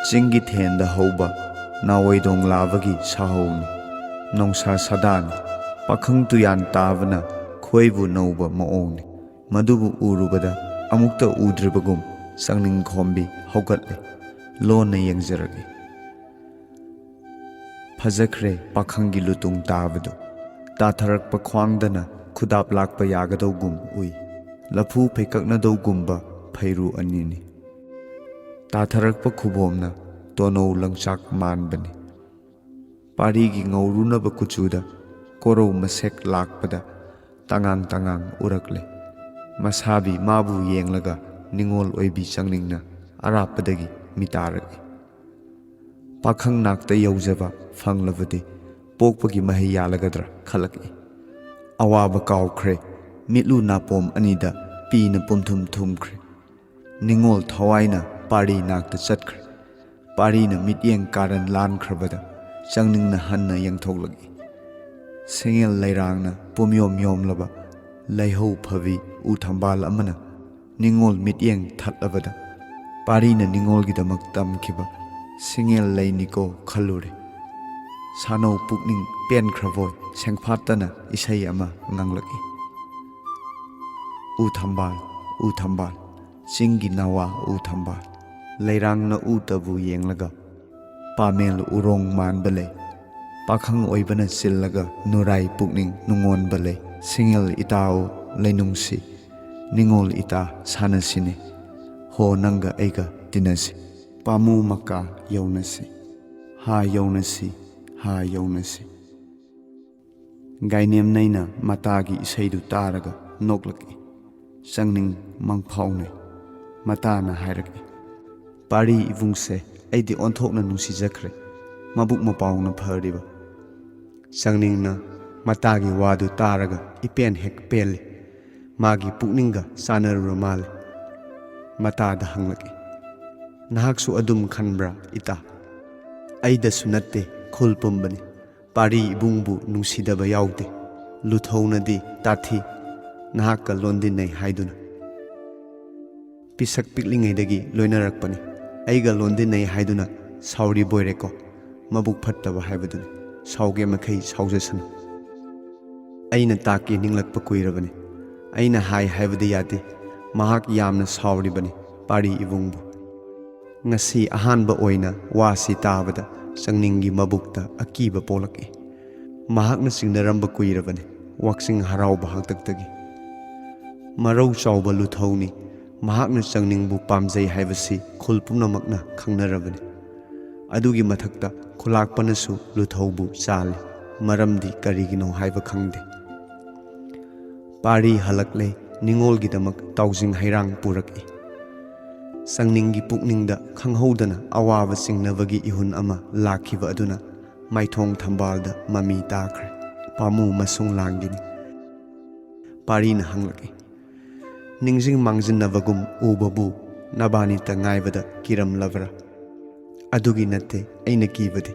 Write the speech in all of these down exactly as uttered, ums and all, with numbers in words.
ꯆꯤꯡꯒꯤ ꯊꯦꯟꯗ ꯍꯧꯕ ꯅꯥꯋꯩꯗꯣꯡ ꯂꯥꯕꯒꯤ ꯁꯥꯍꯧꯅꯤ꯫ ꯅꯣꯡꯁꯥ ꯁꯥꯗꯥꯅꯤ꯫ ꯄꯥꯈꯪ ꯇꯨꯌꯥꯟ ꯇꯥꯕꯅ ꯈꯣꯏꯕꯨ ꯅꯧꯕ ꯃꯑꯣꯡꯅꯤ꯫ ꯃꯗꯨꯕꯨ ꯎꯔꯨꯕꯗ ꯑꯃꯨꯛꯇ ꯎꯗ꯭ꯔꯤꯕꯒꯨꯝ ꯆꯪꯅꯤꯡ ꯈꯣꯝꯕꯤ ꯍꯧꯒꯠꯂꯦ꯫ ꯂꯣꯟꯅ ꯌꯦꯡꯖꯔꯛꯏ꯫ ꯐꯖꯈ꯭ꯔꯦ ꯄꯥꯈꯪꯒꯤ ꯂꯨꯇꯨꯡ ꯇꯥꯕꯗꯨ꯫ ꯇꯥꯊꯔꯛꯄ ꯈ꯭ꯋꯥꯡꯗꯅ ꯈꯨꯗꯥꯞ ꯂꯥꯛꯄ ꯌꯥꯒꯗꯧꯒꯨꯝ ꯎꯏ꯫ ꯂꯐꯨ ꯐꯩꯀꯛꯅꯗꯧꯒꯨꯝꯕ ꯐꯩꯔꯨ ꯑꯅꯤꯅꯤ꯫ ꯇꯥꯊꯔꯛꯄ ꯈꯨꯕꯣꯝꯅ ꯇꯣꯅꯧ ꯂꯪꯆꯥꯛ ꯃꯥꯟꯕꯅꯤ꯫ ꯄꯥꯔꯤꯒꯤ ꯉꯧꯔꯨꯅꯕ ꯀꯨꯆꯨꯗ ꯀꯣꯔꯧ ꯃꯁꯦꯛ ꯂꯥꯛꯄꯗ ꯇꯉꯥꯡ ꯇꯉꯥꯡ ꯎꯔꯛꯂꯦ꯫ ꯃꯁꯥꯕꯤ ꯃꯥꯕꯨ ꯌꯦꯡꯂꯒ ꯅꯤꯡꯉꯣꯜ ꯑꯣꯏꯕꯤ ꯆꯪꯅꯤꯡꯅ ꯑꯔꯥꯞꯄꯗꯒꯤ ꯃꯤꯇꯥꯔꯛꯏ꯫ ꯄꯥꯈꯪ ꯅꯥꯛꯇ ꯌꯧꯖꯕ ꯐꯪꯂꯕꯗꯤ ꯄꯣꯛꯄꯒꯤ ꯃꯍꯩ ꯌꯥꯜꯂꯒꯗ꯭ꯔꯥ ꯈꯜꯂꯛꯏ꯫ ꯑꯋꯥꯕ ꯀꯥꯎꯈ꯭ꯔꯦ꯫ ꯃꯤꯠꯂꯨ ꯅꯥꯄꯣꯝ ꯑꯅꯤꯗ ꯄꯤꯅ ꯄꯨꯝꯊꯨꯝ ꯊꯨꯝꯈ꯭ꯔꯦ꯫ ꯅꯤꯡꯉꯣꯜ ꯊꯋꯥꯏꯅ ꯄꯥꯔꯤ ꯅꯥꯛꯇ ꯆꯠꯈ꯭ꯔꯦ꯫ ꯄꯥꯔꯤꯅ ꯃꯤꯠꯌꯦꯡ ꯀꯥꯔꯟ ꯂꯥꯟꯈ꯭ꯔꯕꯗ ꯆꯪꯅꯤꯡꯅ ꯍꯟꯅ ꯌꯦꯡꯊꯣꯛꯂꯛꯏ꯫ ꯁꯤꯡꯉꯦꯜ ꯂꯩꯔꯥꯡꯅ ꯄꯨꯝꯌꯣꯝ ꯌꯣꯝꯂꯕ ꯂꯩꯍꯧ ꯐꯕꯤ ꯎ ꯊꯝꯕꯥꯜ ꯑꯃꯅ ꯅꯤꯡꯉꯣꯜ ꯃꯤꯠꯌꯦꯡ ꯊꯠꯂꯕꯗ ꯄꯥꯔꯤꯅ ꯅꯤꯡꯉꯣꯜꯒꯤꯗꯃꯛ ꯇꯝꯈꯤꯕ ꯁꯤꯡꯉꯦꯜ ꯂꯩꯅꯤꯀꯣ ꯈꯜꯂꯨꯔꯦ꯫ ꯁꯥꯅꯧ ꯄꯨꯛꯅꯤꯡ ꯄꯦꯟꯈ꯭ꯔꯕꯣꯏ ꯁꯦꯡꯐꯥꯠꯇꯅ ꯏꯁꯩ ꯑꯃ ꯉꯥꯡꯂꯛꯏ꯫ ꯎ ꯊꯝꯕꯥꯜ, ꯎ ꯊꯝꯕꯥꯜ, ꯆꯤꯡꯒꯤ ꯅꯋꯥ ꯎ ꯊꯝꯕꯥꯜ, ꯂꯩꯔꯥꯡꯅ ꯎꯇꯕꯨ ꯌꯦꯡꯂꯒ ꯄꯥꯃꯦꯜ ꯎꯔꯣꯡ ꯃꯥꯟꯕ ꯂꯩ꯫ ꯄꯥꯈꯪ ꯑꯣꯏꯕꯅ ꯆꯤꯜꯂꯒ ꯅꯨꯔꯥꯏ ꯄꯨꯛꯅꯤꯡ ꯅꯨꯡꯉꯣꯟꯕ ꯂꯩ꯫ ꯁꯤꯡꯉꯦꯜ ꯏꯇꯥꯎ ꯂꯩꯅꯨꯡꯁꯤ, ꯅꯤꯡꯉꯣꯜ ꯏꯇꯥ ꯁꯥꯟꯅꯁꯤꯅꯦ꯫ ꯍꯣ ꯅꯪꯒ ꯑꯩꯒ ꯇꯤꯟꯅꯁꯤ꯫ ꯄꯥꯃꯨ ꯃꯀꯥ ꯌꯧꯅꯁꯤ꯫ ꯍꯥ ꯌꯧꯅꯁꯤ, ꯍꯥ ꯌꯧꯅꯁꯤ꯫ ꯒꯥꯏꯅꯦꯝꯅꯩꯅ ꯃꯇꯥꯒꯤ ꯏꯁꯩꯗꯨ ꯇꯥꯔꯒ ꯅꯣꯛꯂꯛꯏ꯫ ꯆꯪꯅꯤꯡ ꯃꯪꯐꯥꯎꯅꯩ꯫ ꯃꯇꯥꯅ ꯍꯥꯏꯔꯛꯏ, "ꯄꯥꯔꯤ ꯏꯕꯨꯡꯁꯦ ꯑꯩꯗꯤ ꯑꯣꯟꯊꯣꯛꯅ ꯅꯨꯡꯁꯤꯖꯈ꯭ꯔꯦ꯫ ꯃꯕꯨꯛ ꯃꯄꯥꯎꯅ ꯐꯔꯤꯕ?" ꯆꯪꯅꯤꯡꯅ ꯃꯇꯥꯒꯤ ꯋꯥꯗꯨ ꯇꯥꯔꯒ ꯏꯄꯦꯟ ꯍꯦꯛ ꯄꯦꯜꯂꯤ꯫ ꯃꯥꯒꯤ ꯄꯨꯛꯅꯤꯡꯒ ꯆꯥꯟꯅꯔꯨꯔ ꯃꯥꯜꯂꯦ꯫ ꯃꯇꯥꯗ ꯍꯪꯂꯛꯏ, "ꯅꯍꯥꯛꯁꯨ ꯑꯗꯨꯝ ꯈꯟꯕ꯭ꯔꯥ ꯏꯇꯥ?" "ꯑꯩꯗꯁꯨ ꯅꯠꯇꯦ, ꯈꯨꯜ ꯄꯨꯝꯕꯅꯤ꯫ ꯄꯥꯔꯤ ꯏꯕꯨꯡꯕꯨ ꯅꯨꯡꯁꯤꯗꯕ ꯌꯥꯎꯗꯦ꯫ ꯂꯨꯊꯧꯅꯗꯤ ꯇꯥꯊꯤ, ꯅꯍꯥꯛꯀ ꯂꯣꯟꯗꯤꯟꯅꯩ ꯍꯥꯏꯗꯨꯅ꯫ ꯄꯤꯁꯛ ꯄꯤꯛꯂꯤꯉꯩꯗꯒꯤ ꯂꯣꯏꯅꯔꯛꯄꯅꯤ꯫ ꯑꯩꯒ ꯂꯣꯟꯗꯤꯟꯅꯩ ꯍꯥꯏꯗꯨꯅ ꯁꯥꯎꯔꯤꯕꯣꯏꯔꯦꯀꯣ? ꯃꯕꯨꯛ ꯐꯠꯇꯕ ꯍꯥꯏꯕꯗꯨꯅꯤ꯫ ꯁꯥꯎꯒꯦ ꯃꯈꯩ ꯁꯥꯎꯖꯁꯅꯨ꯫ ꯑꯩꯅ ꯇꯥꯛꯀꯦ ꯅꯤꯡꯂꯛꯄ ꯀꯨꯏꯔꯕꯅꯤ꯫ ꯑꯩꯅ ꯍꯥꯏ ꯍꯥꯏꯕꯗꯤ ꯌꯥꯗꯦ꯫ ꯃꯍꯥꯛ ꯌꯥꯝꯅ ꯁꯥꯎꯔꯤꯕꯅꯤ, ꯄꯥꯔꯤ ꯏꯕꯨꯡꯕꯨ꯫ ꯉꯁꯤ ꯑꯍꯥꯟꯕ ꯑꯣꯏꯅ ꯋꯥꯁꯤ ꯇꯥꯕꯗ ꯆꯪꯅꯤꯡꯒꯤ ꯃꯕꯨꯛꯇ ꯑꯀꯤꯕ ꯄꯣꯛꯂꯛꯏ꯫ ꯃꯍꯥꯛꯅ ꯆꯤꯡꯅꯔꯝꯕ ꯀꯨꯏꯔꯕꯅꯤ, ꯋꯥꯛꯆꯤꯡ ꯍꯔꯥꯎꯕ ꯍꯥꯛꯇꯛꯇꯒꯤ꯫ ꯃꯔꯧ ꯆꯥꯎꯕ ꯂꯨꯊꯧꯅꯤ꯫ ꯃꯍꯥꯛꯅ ꯆꯪꯅꯤꯡꯕꯨ ꯄꯥꯝꯖꯩ ꯍꯥꯏꯕꯁꯤ ꯈꯨꯜ ꯄꯨꯝꯅꯃꯛꯅ ꯈꯪꯅꯔꯕꯅꯤ꯫ ꯑꯗꯨꯒꯤ ꯃꯊꯛꯇ ꯈꯨꯂꯥꯛꯄꯅꯁꯨ ꯂꯨꯊꯧꯕꯨ ꯆꯥꯜꯂꯤ꯫ ꯃꯔꯝꯗꯤ ꯀꯔꯤꯒꯤꯅꯣ ꯍꯥꯏꯕ ꯈꯪꯗꯦ꯫ ꯄꯥꯔꯤ ꯍꯜꯂꯛꯂꯦ, ꯅꯤꯉꯣꯜꯒꯤꯗꯃꯛ ꯇꯥꯎꯖꯤꯡ ꯍꯩꯔꯥꯡ ꯄꯨꯔꯛꯏ꯫ ꯆꯪꯅꯤꯡꯒꯤ ꯄꯨꯛꯅꯤꯡꯗ ꯈꯪꯍꯧꯗꯅ ꯑꯋꯥꯕ ꯆꯤꯡꯅꯕꯒꯤ ꯏꯍꯨꯟ ꯑꯃ ꯂꯥꯛꯈꯤꯕ ꯑꯗꯨꯅ ꯃꯥꯏꯊꯣꯡ ꯊꯝꯕꯥꯜꯗ ꯃꯃꯤ ꯇꯥꯈ꯭ꯔꯦ꯫ ꯄꯥꯃꯨ ꯃꯁꯨꯡ ꯂꯥꯡꯒꯤꯅꯤ꯫ ꯄꯥꯔꯤꯅ ꯍꯪꯂꯛꯏ, "ꯅꯤꯡꯁꯤꯡ ꯃꯥꯡꯖꯤꯟꯅꯕꯒꯨꯝ ꯎꯕꯕꯨ ꯅꯕꯥꯅꯤꯇ ꯉꯥꯏꯕꯗ ꯀꯤꯔꯝꯂꯕ꯭ꯔꯥ?" "ꯑꯗꯨꯒꯤ ꯅꯠꯇꯦ ꯑꯩꯅ ꯀꯤꯕꯗꯤ꯫"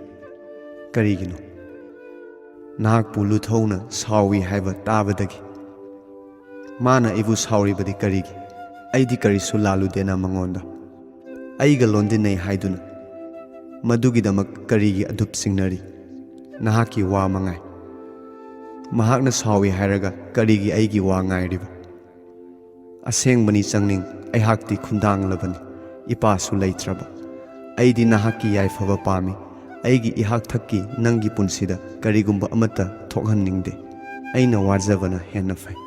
"ꯀꯔꯤꯒꯤꯅꯣ?" "ꯅꯍꯥꯛꯄꯨ ꯂꯨꯊꯧꯅ ꯁꯥꯎꯏ ꯍꯥꯏꯕ ꯇꯥꯕꯗꯒꯤ꯫ ꯃꯥꯅ ꯑꯩꯕꯨ ꯁꯥꯎꯔꯤꯕꯗꯤ ꯀꯔꯤꯒꯤ? ꯑꯩꯗꯤ ꯀꯔꯤꯁꯨ ꯂꯥꯜꯂꯨꯗꯦꯅ ꯃꯉꯣꯟꯗ꯫ ꯑꯩꯒ ꯂꯣꯟꯗꯤꯟꯅꯩ ꯍꯥꯏꯗꯨꯅ꯫ ꯃꯗꯨꯒꯤꯗꯃꯛ ꯀꯔꯤꯒꯤ ꯑꯗꯨꯞ ꯆꯤꯡꯅꯔꯤ? ꯅꯍꯥꯛꯀꯤ ꯋꯥ ꯃꯉꯥꯏ꯫ ꯃꯍꯥꯛꯅ ꯁꯥꯎꯏ ꯍꯥꯏꯔꯒ ꯀꯔꯤꯒꯤ ꯑꯩꯒꯤ ꯋꯥ ꯉꯥꯏꯔꯤꯕ?" "ꯑꯁꯦꯡꯕꯅꯤ ꯆꯪꯅꯤꯡ, ꯑꯩꯍꯥꯛꯇꯤ ꯈꯨꯟꯗꯥꯡꯂꯕꯅꯤ, ꯏꯄꯥꯁꯨ ꯂꯩꯇ꯭ꯔꯕ꯫ ꯑꯩꯗꯤ ꯅꯍꯥꯛꯀꯤ ꯌꯥꯏꯐꯕ ꯄꯥꯝꯃꯤ꯫ ꯑꯩꯒꯤ ꯏꯍꯥꯛ ꯊꯛꯀꯤ ꯅꯪꯒꯤ ꯄꯨꯟꯁꯤꯗ ꯀꯔꯤꯒꯨꯝꯕ ꯑꯃꯠꯇ ꯊꯣꯛꯍꯟꯅꯤꯡꯗꯦ꯫ ꯑꯩꯅ ꯋꯥꯖꯕꯅ ꯍꯦꯟꯅ ꯐꯩ꯫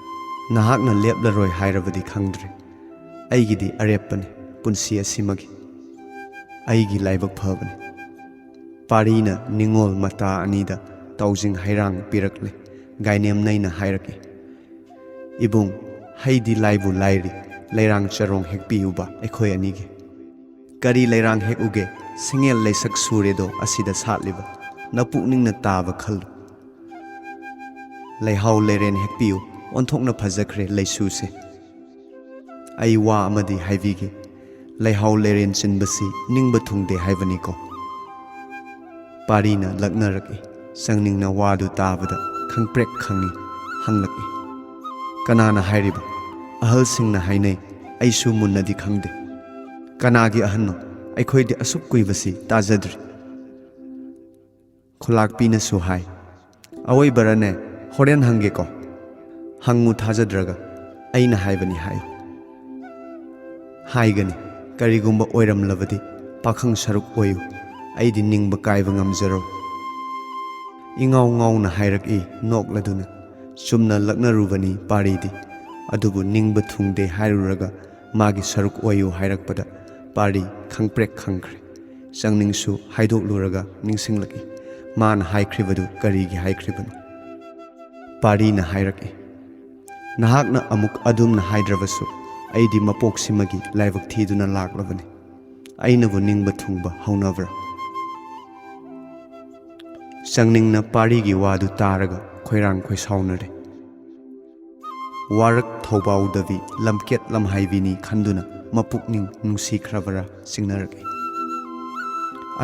ꯅꯍꯥꯛꯅ ꯂꯦꯞꯂꯔꯣꯏ ꯍꯥꯏꯔꯕꯗꯤ ꯈꯪꯗ꯭ꯔꯦ꯫ ꯑꯩꯒꯤꯗꯤ ꯑꯔꯦꯞꯄꯅꯤ, ꯄꯨꯟꯁꯤ ꯑꯁꯤꯃꯒꯤ꯫ ꯑꯩꯒꯤ ꯂꯥꯏꯕꯛ ꯐꯕꯅꯤ꯫" ꯄꯥꯔꯤꯅ ꯅꯤꯉꯣꯜ ꯃꯇꯥ ꯑꯅꯤꯗ ꯇꯥꯎꯖꯤꯡ ꯍꯩꯔꯥꯡ ꯄꯤꯔꯛꯂꯦ꯫ ꯒꯥꯏꯅꯦꯝꯅꯩꯅ ꯍꯥꯏꯔꯛꯏ, "ꯏꯕꯨꯡ, ꯍꯩꯗꯤ ꯂꯥꯏꯕꯨ ꯂꯥꯏꯔꯤ, ꯂꯩꯔꯥꯡ ꯆꯔꯣꯡ ꯍꯦꯛꯄꯤꯌꯨꯕ ꯑꯩꯈꯣꯏ ꯑꯅꯤꯒꯤ꯫" "ꯀꯔꯤ ꯂꯩꯔꯥꯡ ꯍꯦꯛꯎꯒꯦ? ꯁꯤꯡꯉꯦꯜ ꯂꯩꯁꯛ ꯁꯨꯔꯦꯗꯣ ꯑꯁꯤꯗ ꯁꯥꯠꯂꯤꯕ꯫ ꯅꯄꯨꯛꯅꯤꯡꯅ ꯇꯥꯕ ꯈꯜꯂꯨ꯫" "ꯂꯩꯍꯥꯎ ꯂꯩꯔꯦꯟ ꯍꯦꯛꯄꯤꯌꯨ, ꯑꯣꯟꯊꯣꯛꯅ ꯐꯖꯈ꯭ꯔꯦ ꯂꯩꯁꯨꯁꯦ꯫ ꯑꯩ ꯋꯥ ꯑꯃꯗꯤ ꯍꯥꯏꯕꯤꯒꯦ, ꯂꯩꯍꯥꯎ ꯂꯩꯔꯦꯟ ꯆꯤꯟꯕꯁꯤ ꯅꯤꯡꯕ ꯊꯨꯡꯗꯦ ꯍꯥꯏꯕꯅꯤꯀꯣ꯫" ꯄꯥꯔꯤꯅ ꯂꯛꯅꯔꯛꯏ꯫ ꯆꯪꯅꯤꯡꯅ ꯋꯥꯗꯨ ꯇꯥꯕꯗ ꯈꯪꯄ꯭ꯔꯦꯛ ꯈꯪꯉꯤ, ꯍꯪꯂꯛꯏ, "ꯀꯅꯥꯅ ꯍꯥꯏꯔꯤꯕ?" "ꯑꯍꯜꯁꯤꯡꯅ ꯍꯥꯏꯅꯩ, ꯑꯩꯁꯨ ꯃꯨꯟꯅꯗꯤ ꯈꯪꯗꯦ꯫" "ꯀꯅꯥꯒꯤ ꯑꯍꯟꯅꯣ? ꯑꯩꯈꯣꯏꯗꯤ ꯑꯁꯨꯛ ꯀꯨꯏꯕꯁꯤ ꯇꯥꯖꯗ꯭ꯔꯤ꯫ ꯈꯨꯂꯥꯛꯄꯤꯅꯁꯨ ꯍꯥꯏ, "ꯑꯋꯣꯏꯕꯔꯅꯦ? ꯍꯣꯔꯦꯟ ꯍꯪꯒꯦꯀꯣ꯫ ꯍꯪꯉꯨ ꯊꯥꯖꯗ꯭ꯔꯒ ꯑꯩꯅ ꯍꯥꯏꯕꯅꯤ ꯍꯥꯏꯌꯨ꯫" "ꯍꯥꯏꯒꯅꯤ, ꯀꯔꯤꯒꯨꯝꯕ ꯑꯣꯏꯔꯝꯂꯕꯗꯤ ꯄꯥꯈꯪ ꯁꯔꯨꯛ ꯑꯣꯏꯌꯨ, ꯑꯩꯗꯤ ꯅꯤꯡꯕ ꯀꯥꯏꯕ ꯉꯝꯖꯔꯣꯏ꯫" ꯏꯉꯥꯎ ꯉꯥꯎꯅ ꯍꯥꯏꯔꯛꯏ ꯅꯣꯛꯂꯗꯨꯅ꯫ ꯆꯨꯝꯅ ꯂꯛꯅꯔꯨꯕꯅꯤ ꯄꯥꯔꯤꯗꯤ, ꯑꯗꯨꯕꯨ ꯅꯤꯡꯕ ꯊꯨꯡꯗꯦ ꯍꯥꯏꯔꯨꯔꯒ ꯃꯥꯒꯤ ꯁꯔꯨꯛ ꯑꯣꯏꯌꯨ ꯍꯥꯏꯔꯛꯄꯗ ꯄꯥꯔꯤ ꯈꯪꯄ꯭ꯔꯦꯛ ꯈꯪꯈ꯭ꯔꯦ꯫ ꯆꯪꯅꯤꯡꯁꯨ ꯍꯥꯏꯗꯣꯛꯂꯨꯔꯒ ꯅꯤꯡꯁꯤꯡꯂꯛꯏ, ꯃꯥꯅ ꯍꯥꯏꯈ꯭ꯔꯤꯕꯗꯨ ꯀꯔꯤꯒꯤ ꯍꯥꯏꯈ꯭ꯔꯤꯕꯅꯣ? ꯄꯥꯔꯤꯅ ꯍꯥꯏꯔꯛꯏ, "ꯅꯍꯥꯛꯅ ꯑꯃꯨꯛ ꯑꯗꯨꯝꯅ ꯍꯥꯏꯗ꯭ꯔꯕꯁꯨ ꯑꯩꯗꯤ ꯃꯄꯣꯛꯁꯤꯃꯒꯤ ꯂꯥꯏꯕꯛ ꯊꯤꯗꯨꯅ ꯂꯥꯛꯂꯕꯅꯤ꯫ ꯑꯩꯅꯕꯨ ꯅꯤꯡꯕ ꯊꯨꯡꯕ ꯍꯧꯅꯕ꯭ꯔꯥ?" ꯆꯪꯅꯤꯡꯅ ꯄꯥꯔꯤꯒꯤ ꯋꯥꯗꯨ ꯇꯥꯔꯒ ꯈꯣꯏꯔꯥꯡ ꯈꯣꯏꯁꯥꯎꯅꯔꯦ꯫ ꯋꯥꯔꯛ ꯊꯧꯕꯥꯎꯗꯕꯤ ꯂꯝꯀꯦꯠ ꯂꯝꯍꯥꯏꯕꯤꯅꯤ ꯈꯟꯗꯨꯅ ꯃꯄꯨꯛꯅꯤꯡ ꯅꯨꯡꯁꯤꯈ꯭ꯔꯕꯔꯥ ꯆꯤꯡꯅꯔꯛꯏ꯫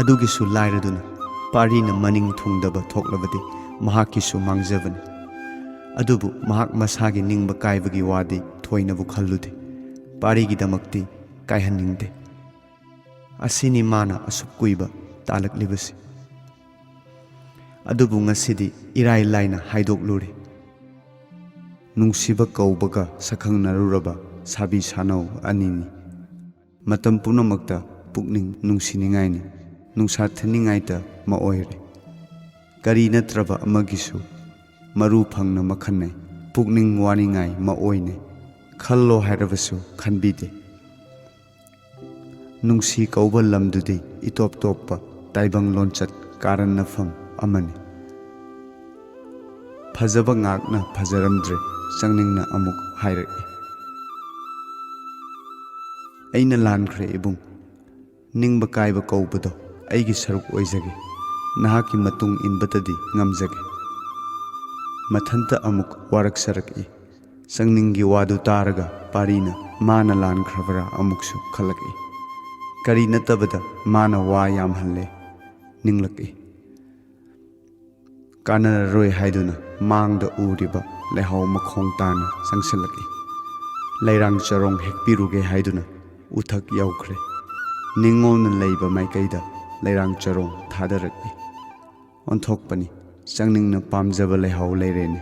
ꯑꯗꯨꯒꯤꯁꯨ ꯂꯥꯏꯔꯗꯨꯅ ꯄꯥꯔꯤꯅ ꯃꯅꯤꯡ ꯊꯨꯡꯗꯕ ꯊꯣꯛꯂꯕꯗꯤ ꯃꯍꯥꯛꯀꯤꯁꯨ ꯃꯥꯡꯖꯕꯅꯤ꯫ ꯑꯗꯨꯕꯨ ꯃꯍꯥꯛ ꯃꯁꯥꯒꯤ ꯅꯤꯡꯕ ꯀꯥꯏꯕꯒꯤ ꯋꯥꯗꯤ ꯊꯣꯏꯅꯕꯨ ꯈꯜꯂꯨꯗꯦ꯫ ꯄꯥꯔꯤꯒꯤꯗꯃꯛꯇꯤ ꯀꯥꯏꯍꯟꯅꯤꯡꯗꯦ꯫ ꯑꯁꯤꯅꯤ ꯃꯥꯅ ꯑꯁꯨꯛ ꯀꯨꯏꯕ ꯇꯥꯂꯛꯂꯤꯕꯁꯤ꯫ ꯑꯗꯨꯕꯨ ꯉꯁꯤꯗꯤ ꯏꯔꯥꯏ ꯂꯥꯏꯅ ꯍꯥꯏꯗꯣꯛꯂꯨꯔꯦ꯫ ꯅꯨꯡꯁꯤꯕ ꯀꯧꯕꯒ ꯁꯛꯈꯪꯅꯔꯨꯔꯕ ꯁꯥꯕꯤ ꯁꯥꯅꯧ ꯑꯅꯤꯅꯤ꯫ ꯃꯇꯝ ꯄꯨꯝꯅꯃꯛꯇ ꯄꯨꯛꯅꯤꯡ ꯅꯨꯡꯁꯤꯅꯤꯡꯉꯥꯏꯅꯤ, ꯅꯨꯡꯁꯥ ꯊꯤꯟꯅꯤꯡꯉꯥꯏꯇ ꯃꯑꯣꯏꯔꯦ꯫ ꯀꯔꯤ ꯅꯠꯇ꯭ꯔꯕ ꯑꯃꯒꯤꯁꯨ ꯃꯔꯨ ꯐꯪꯅ ꯃꯈꯟꯅꯩ, ꯄꯨꯛꯅꯤꯡ ꯋꯥꯅꯤꯡꯉꯥꯏ ꯃꯑꯣꯏꯅꯩ꯫ ꯈꯜꯂꯣ ꯍꯥꯏꯔꯕꯁꯨ ꯈꯟꯕꯤꯗꯦ꯫ ꯅꯨꯡꯁꯤ ꯀꯧꯕ ꯂꯝꯗꯨꯗꯤ ꯏꯇꯣꯞ ꯇꯣꯞꯄ ꯇꯥꯏꯕꯪ ꯂꯣꯟꯆꯠ ꯀꯥꯔꯟꯅꯐꯝ ꯑꯃꯅꯤ꯫ ꯐꯖꯕ ꯉꯥꯛꯅ ꯐꯖꯔꯝꯗ꯭ꯔꯦ, ꯆꯪꯅꯤꯡꯅ ꯑꯃꯨꯛ ꯍꯥꯏꯔꯛꯏ꯫ ꯑꯩꯅ ꯂꯥꯟꯈ꯭ꯔꯦ ꯏꯕꯨꯡ꯫ ꯅꯤꯡꯕ ꯀꯥꯏꯕ ꯀꯧꯕꯗꯣ ꯑꯩꯒꯤ ꯁꯔꯨꯛ ꯑꯣꯏꯖꯒꯦ꯫ ꯅꯍꯥꯛꯀꯤ ꯃꯇꯨꯡ ꯏꯟꯕꯇꯗꯤ ꯉꯝꯖꯒꯦ꯫ ꯃꯊꯟꯇ ꯑꯃꯨꯛ ꯋꯥꯔꯛꯆꯔꯛꯏ꯫ ꯆꯪꯅꯤꯡꯒꯤ ꯋꯥꯗꯨ ꯇꯥꯔꯒ ꯄꯥꯔꯤꯅ ꯃꯥꯅ ꯂꯥꯟꯈ꯭ꯔꯕ꯭ꯔꯥ ꯑꯃꯨꯛꯁꯨ ꯈꯜꯂꯛꯏ꯫ ꯀꯔꯤ ꯅꯠꯇꯕꯗ ꯃꯥꯅ ꯋꯥ ꯌꯥꯝꯍꯜꯂꯦ ꯅꯤꯡꯂꯛꯏ꯫ ꯀꯥꯟꯅꯔꯔꯣꯏ ꯍꯥꯏꯗꯨꯅ ꯃꯥꯡꯗ ꯎꯔꯤꯕ ꯂꯩꯍꯥꯎ ꯃꯈꯣꯡ ꯇꯥꯅ ꯆꯪꯁꯤꯜꯂꯛꯏ꯫ ꯂꯩꯔꯥꯡ ꯆꯔꯣꯡ ꯍꯦꯛꯄꯤꯔꯨꯒꯦ ꯍꯥꯏꯗꯨꯅ ꯎꯊꯛ ꯌꯧꯈ꯭ꯔꯦ꯫ ꯅꯤꯡꯉꯣꯜꯅ ꯂꯩꯕ ꯃꯥꯏꯀꯩꯗ ꯂꯩꯔꯥꯡ ꯆꯔꯣꯡ ꯊꯥꯗꯔꯛꯏ꯫ ꯑꯣꯟꯊꯣꯛꯄꯅꯤ, ꯆꯪꯅꯤꯡꯅ ꯄꯥꯝꯖꯕ ꯂꯩꯍꯥꯎ ꯂꯩꯔꯦꯅꯦ꯫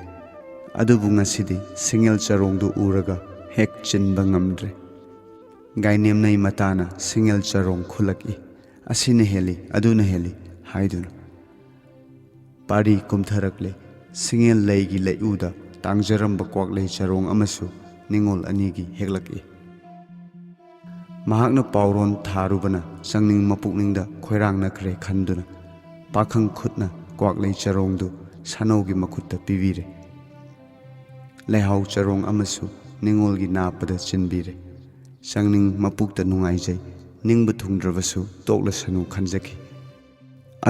ꯑꯗꯨꯕꯨ ꯉꯁꯤꯗꯤ ꯁꯤꯡꯉꯦꯜ ꯆꯔꯣꯡꯗꯨ ꯎꯔꯒ ꯍꯦꯛ ꯆꯤꯟꯕ ꯉꯝꯗ꯭ꯔꯦ꯫ ꯒꯥꯏꯅꯦꯝꯅꯩ ꯃꯇꯥꯅ ꯁꯤꯡꯉꯦꯜ ꯆꯔꯣꯡ ꯈꯨꯜꯂꯛꯏ꯫ "ꯑꯁꯤꯅ ꯍꯦꯜꯂꯤ, ꯑꯗꯨꯅ ꯍꯦꯜꯂꯤ" ꯍꯥꯏꯗꯨꯅ꯫ ꯄꯥꯔꯤ ꯀꯨꯝꯊꯔꯛꯂꯦ꯫ ꯁꯤꯡꯉꯦꯜ ꯂꯩꯒꯤ ꯂꯩꯎꯗ ꯇꯥꯡꯖꯔꯝꯕ ꯀ꯭ꯋꯥꯛꯂꯩ ꯆꯔꯣꯡ ꯑꯃꯁꯨ ꯅꯤꯡꯉꯣꯜ ꯑꯅꯤꯒꯤ ꯍꯦꯛꯂꯛꯏ꯫ ꯃꯍꯥꯛꯅ ꯄꯥꯎꯔꯣꯟ ꯊꯥꯔꯨꯕꯅ ꯆꯪꯅꯤꯡ ꯃꯄꯨꯛꯅꯤꯡꯗ ꯈꯣꯏꯔꯥꯡꯅꯈ꯭ꯔꯦ ꯈꯟꯗꯨꯅ ꯄꯥꯈꯪ ꯈꯨꯠꯅ ꯀ꯭ꯋꯥꯛꯂꯩ ꯆꯔꯣꯡꯗꯨ ꯁꯥꯅꯧꯒꯤ ꯃꯈꯨꯠꯇ ꯄꯤꯕꯤꯔꯦ꯫ ꯂꯩꯍꯥꯎ ꯆꯔꯣꯡ ꯑꯃꯁꯨ ꯅꯤꯡꯉꯣꯜꯒꯤ ꯅꯥꯞꯄꯗ ꯆꯤꯟꯕꯤꯔꯦ꯫ ꯆꯪꯅꯤꯡ ꯃꯄꯨꯛꯇ ꯅꯨꯡꯉꯥꯏꯖꯩ, ꯅꯤꯡꯕ ꯊꯨꯡꯗ꯭ꯔꯕꯁꯨ ꯇꯣꯛꯂꯁꯅꯨ ꯈꯟꯖꯈꯤ꯫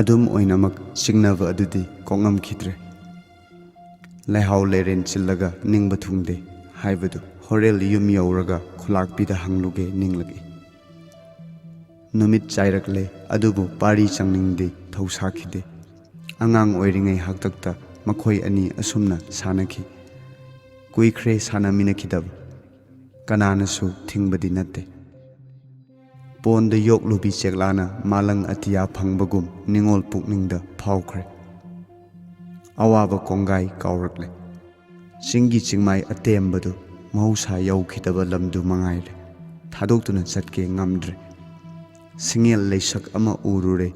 ꯑꯗꯨꯝ ꯑꯣꯏꯅꯃꯛ ꯆꯤꯡꯅꯕ ꯑꯗꯨꯗꯤ ꯀꯣꯛꯉꯝꯈꯤꯗ꯭ꯔꯦ꯫ ꯂꯩꯍꯥꯎ ꯂꯩꯔꯦꯟ ꯆꯤꯜꯂꯒ ꯅꯤꯡꯕ ꯊꯨꯡꯗꯦ ꯍꯥꯏꯕꯗꯨ ꯍꯣꯔꯦꯜ ꯌꯨꯝ ꯌꯧꯔꯒ ꯈꯨꯂꯥꯛꯄꯤꯗ ꯍꯪꯂꯨꯒꯦ ꯅꯤꯡꯂꯛꯏ꯫ ꯅꯨꯃꯤꯠ ꯆꯥꯏꯔꯛꯂꯦ, ꯑꯗꯨꯕꯨ ꯄꯥꯔꯤ ꯆꯪꯅꯤꯡꯗꯤ ꯊꯧꯁꯥꯈꯤꯗꯦ꯫ ꯑꯉꯥꯡ ꯑꯣꯏꯔꯤꯉꯩ ꯍꯥꯛꯇꯛꯇ ꯃꯈꯣꯏ ꯑꯅꯤ ꯑꯁꯨꯝꯅ ꯁꯥꯟꯅꯈꯤ꯫ ꯀꯨꯏꯈ꯭ꯔꯦ ꯁꯥꯟꯅꯃꯤꯟꯅꯈꯤꯗꯕ꯫ ꯀꯅꯥꯅꯁꯨ ꯊꯤꯡꯕꯗꯤ ꯅꯠꯇꯦ꯫ ꯄꯣꯟꯗ ꯌꯣꯛꯂꯨꯕꯤ ꯆꯦꯛꯂꯥꯅ ꯃꯥꯂꯪ ꯑꯇꯤꯌꯥ ꯐꯪꯕꯒꯨꯝ ꯅꯤꯡꯉꯣꯜ ꯄꯨꯛꯅꯤꯡꯗ ꯐꯥꯎꯈ꯭ꯔꯦ꯫ ꯑꯋꯥꯕ ꯀꯣꯡꯒꯥꯏ ꯀꯥꯎꯔꯛꯂꯦ꯫ ꯆꯤꯡꯒꯤ ꯆꯤꯡꯃꯥꯏ ꯑꯇꯦꯝꯕꯗꯨ ꯃꯍꯧꯁꯥ ꯌꯧꯈꯤꯗꯕ ꯂꯝꯗꯨ ꯃꯉꯥꯏꯔꯦ꯫ ꯊꯥꯗꯣꯛꯇꯨꯅ ꯆꯠꯀꯦ ꯉꯝꯗ꯭ꯔꯦ꯫ ꯁꯤꯡꯉꯦꯜ ꯂꯩꯁꯛ ꯑꯃ ꯎꯔꯨꯔꯦ꯫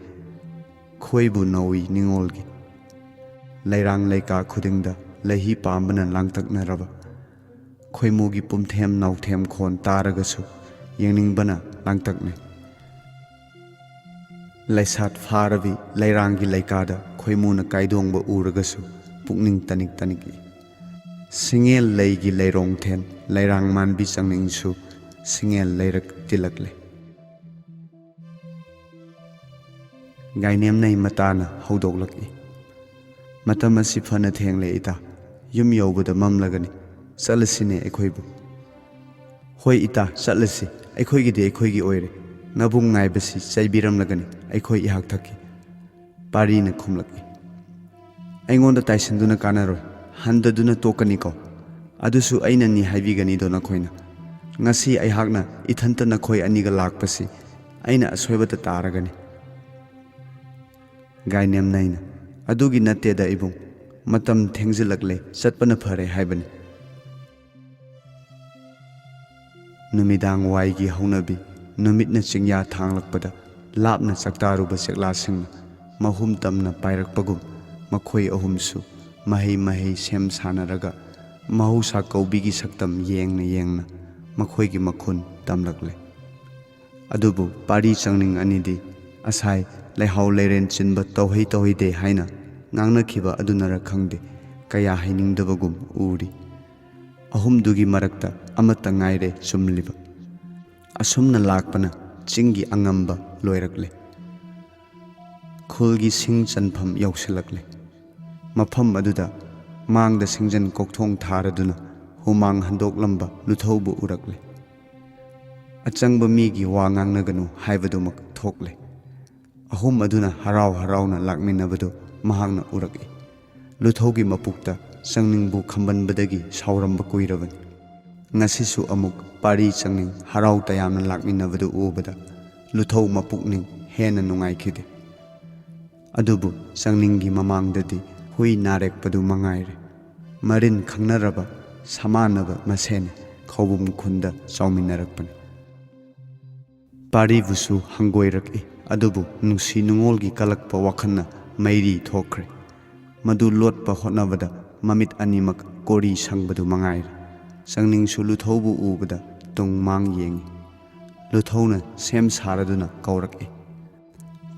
ꯈꯣꯏꯕꯨ ꯅꯧꯏ ꯅꯤꯡꯉꯣꯜꯒꯤ꯫ ꯂꯩꯔꯥꯡ ꯂꯩꯀꯥ ꯈꯨꯗꯤꯡꯗ ꯂꯩꯍꯤ ꯄꯥꯝꯕꯅ ꯂꯥꯡꯇꯛꯅꯔꯕ꯫ ꯈꯣꯏꯃꯨꯒꯤ ꯄꯨꯝꯊꯦꯝ ꯅꯥꯎꯊꯦꯝ ꯈꯣꯟ ꯇꯥꯔꯒꯁꯨ ꯌꯦꯡꯅꯤꯡꯕꯅ ꯂꯥꯡꯇꯛꯅꯩ꯫ ꯂꯩꯁꯥꯠ ꯐꯥꯔꯕꯤ ꯂꯩꯔꯥꯡꯒꯤ ꯂꯩꯀꯥꯗ ꯈꯣꯏꯃꯨꯅ ꯀꯥꯏꯗꯣꯡꯕ ꯎꯔꯒꯁꯨ ꯄꯨꯛꯅꯤꯡ ꯇꯅꯤꯛ ꯇꯅꯤꯛꯏ꯫ ꯁꯤꯡꯉꯦꯜ ꯂꯩꯒꯤ ꯂꯩꯔꯣꯡꯊꯦꯟ ꯂꯩꯔꯥꯡ ꯃꯥꯟꯕꯤ ꯆꯪꯅꯤꯡꯁꯨ ꯁꯤꯡꯉꯦꯜ ꯂꯩꯔꯛ ꯇꯤꯜꯂꯛꯂꯦ꯫ ꯒꯥꯏꯅꯦꯝꯅꯩ ꯃꯇꯥꯅ ꯍꯧꯗꯣꯛꯂꯛꯏ꯫ "ꯃꯇꯝ ꯑꯁꯤ ꯐꯅ ꯊꯦꯡꯂꯦ ꯏꯇꯥ, ꯌꯨꯝ ꯌꯧꯕꯗ ꯃꯝꯂꯒꯅꯤ, ꯆꯠꯂꯁꯤꯅꯦ ꯑꯩꯈꯣꯏꯕꯨ꯫" "ꯍꯣꯏ ꯏꯇꯥ, ꯆꯠꯂꯁꯤ, ꯑꯩꯈꯣꯏꯒꯤꯗꯤ ꯑꯩꯈꯣꯏꯒꯤ ꯑꯣꯏꯔꯦ, ꯅꯕꯨꯡ ꯉꯥꯏꯕꯁꯤ ꯆꯩꯕꯤꯔꯝꯂꯒꯅꯤ ꯑꯩꯈꯣꯏ ꯏꯍꯥꯛ ꯊꯛꯀꯤ꯫" ꯄꯥꯔꯤꯅ ꯈꯨꯝꯂꯛꯏ꯫ "ꯑꯩꯉꯣꯟꯗ ꯇꯥꯏꯁꯤꯟꯗꯨꯅ ꯀꯥꯟꯅꯔꯣꯏ, ꯍꯟꯗꯗꯨꯅ ꯇꯣꯛꯀꯅꯤꯀꯣ꯫ ꯑꯗꯨꯁꯨ ꯑꯩꯅꯅꯤ ꯍꯥꯏꯕꯤꯒꯅꯤꯗꯣ ꯅꯈꯣꯏꯅ꯫ ꯉꯁꯤ ꯑꯩꯍꯥꯛꯅ ꯏꯊꯟꯇ ꯅꯈꯣꯏ ꯑꯅꯤꯒ ꯂꯥꯛꯄꯁꯤ ꯑꯩꯅ ꯑꯁꯣꯏꯕꯗ ꯇꯥꯔꯒꯅꯤ꯫ ꯒꯥꯏꯅꯦꯝꯅꯩꯅ, "ꯑꯗꯨꯒꯤ ꯅꯠꯇꯦꯗ ꯏꯕꯨꯡ, ꯃꯇꯝ ꯊꯦꯡꯖꯤꯜꯂꯛꯂꯦ, ꯆꯠꯄꯅ ꯐꯔꯦ" ꯍꯥꯏꯕꯅꯤ꯫ ꯅꯨꯃꯤꯗꯥꯡ ꯋꯥꯏꯒꯤ ꯍꯧꯅꯕꯤ, ꯅꯨꯃꯤꯠꯅ ꯆꯤꯡꯌꯥ ꯊꯥꯡꯂꯛꯄꯗ ꯂꯥꯞꯅ ꯆꯥꯛꯇꯥꯔꯨꯕ ꯆꯦꯛꯂꯥꯁꯤꯡꯅ ꯃꯍꯨꯝ ꯇꯝꯅ ꯄꯥꯏꯔꯛꯄꯒꯨꯝ, ꯃꯈꯣꯏ ꯑꯍꯨꯝꯁꯨ ꯃꯍꯩ ꯃꯍꯩ ꯁꯦꯝ ꯁꯥꯅꯔꯒ ꯃꯍꯧꯁꯥ ꯀꯧꯕꯤꯒꯤ ꯁꯛꯇꯝ ꯌꯦꯡꯅ ꯌꯦꯡꯅ ꯃꯈꯣꯏꯒꯤ ꯃꯈꯨꯟ ꯇꯝꯂꯛꯂꯦ꯫ ꯑꯗꯨꯕꯨ ꯄꯥꯔꯤ ꯆꯪꯅꯤꯡ ꯑꯅꯤꯗꯤ ꯑꯁꯥꯏ ꯂꯩꯍꯥꯎ ꯂꯩꯔꯦꯟ ꯆꯤꯟꯕ ꯇꯧꯍꯩ ꯇꯧꯍꯩꯗꯦ ꯍꯥꯏꯅ ꯉꯥꯡꯅꯈꯤꯕ ꯑꯗꯨꯅꯔ ꯈꯪꯗꯦ, ꯀꯌꯥ ꯍꯩꯅꯤꯡꯗꯕꯒꯨꯝ ꯎꯔꯤ꯫ ꯑꯍꯨꯝꯗꯨꯒꯤ ꯃꯔꯛꯇ ꯑꯃꯠꯇ ꯉꯥꯏꯔꯦ ꯆꯨꯝꯂꯤꯕ꯫ ꯑꯁꯨꯝꯅ ꯂꯥꯛꯄꯅ ꯆꯤꯡꯒꯤ ꯑꯉꯝꯕ ꯂꯣꯏꯔꯛꯂꯦ꯫ ꯈꯨꯜꯒꯤ ꯁꯤꯡ ꯆꯟꯐꯝ ꯌꯧꯁꯤꯜꯂꯛꯂꯦ꯫ ꯃꯐꯝ ꯑꯗꯨꯗ ꯃꯥꯡꯗ ꯁꯤꯡꯖꯟ ꯀꯣꯛꯊꯣꯡ ꯊꯥꯔꯗꯨꯅ ꯍꯨꯃꯥꯡ ꯍꯟꯗꯣꯛꯂꯝꯕ ꯂꯨꯊꯧꯕꯨ ꯎꯔꯛꯂꯦ꯫ ꯑꯆꯪꯕ ꯃꯤꯒꯤ ꯋꯥ ꯉꯥꯡꯅꯒꯅꯨ ꯍꯥꯏꯕꯗꯨꯃꯛ ꯊꯣꯛꯂꯦ꯫ ꯑꯍꯨꯝ ꯑꯗꯨꯅ ꯍꯔꯥꯎ ꯍꯔꯥꯎꯅ ꯂꯥꯛꯃꯤꯟꯅꯕꯗꯨ ꯃꯍꯥꯛꯅ ꯎꯔꯛꯏ꯫ ꯂꯨꯊꯧꯒꯤ ꯃꯄꯨꯛꯇ ꯆꯪꯅꯤꯡꯕꯨ ꯈꯝꯕꯟꯕꯗꯒꯤ ꯁꯥꯎꯔꯝꯕ ꯀꯨꯏꯔꯕꯅꯤ꯫ ꯉꯁꯤꯁꯨ ꯑꯃꯨꯛ ꯄꯥꯔꯤ ꯆꯪꯅꯤꯡ ꯍꯔꯥꯎ ꯇꯌꯥꯝꯅ ꯂꯥꯛꯃꯤꯟꯅꯕꯗꯨ ꯎꯕꯗ ꯂꯨꯊꯧ ꯃꯄꯨꯛꯅꯤꯡ ꯍꯦꯟꯅ ꯅꯨꯡꯉꯥꯏꯈꯤꯗꯦ꯫ ꯑꯗꯨꯕꯨ ꯆꯪꯅꯤꯡꯒꯤ ꯃꯃꯥꯡꯗꯗꯤ ꯍꯨꯏ ꯅꯥꯔꯦꯛꯄꯗꯨ ꯃꯉꯥꯏꯔꯦ꯫ ꯃꯔꯤꯟ ꯈꯪꯅꯔꯕ ꯁꯃꯥꯟꯅꯕ ꯃꯁꯦꯟ ꯈꯧꯕꯨꯝ ꯈꯨꯟꯗ ꯆꯥꯎꯃꯤꯟꯅꯔꯛꯄꯅꯤ꯫ ꯄꯥꯔꯤꯕꯨꯁꯨ ꯍꯪꯒꯣꯏꯔꯛꯏ, ꯑꯗꯨꯕꯨ ꯅꯨꯡꯁꯤ ꯅꯨꯡꯉꯣꯜꯒꯤ ꯀꯜꯂꯛꯄ ꯋꯥꯈꯜꯅ ꯃꯩꯔꯤ ꯊꯣꯛꯈ꯭ꯔꯦ꯫ ꯃꯗꯨ ꯂꯣꯠꯄ ꯍꯣꯠꯅꯕꯗ ꯃꯃꯤꯠ ꯑꯅꯤꯃꯛ ꯀꯣꯔꯤ ꯁꯪꯕꯗꯨ ꯃꯉꯥꯏꯔꯦ꯫ ꯆꯪꯅꯤꯡꯁꯨ ꯂꯨꯊꯧꯕꯨ ꯎꯕꯗ ꯇꯨꯡ ꯃꯥꯡ ꯌꯦꯡꯏ꯫ ꯂꯨꯊꯧꯅ ꯁꯦꯝ ꯁꯥꯔꯗꯨꯅ ꯀꯧꯔꯛꯏ,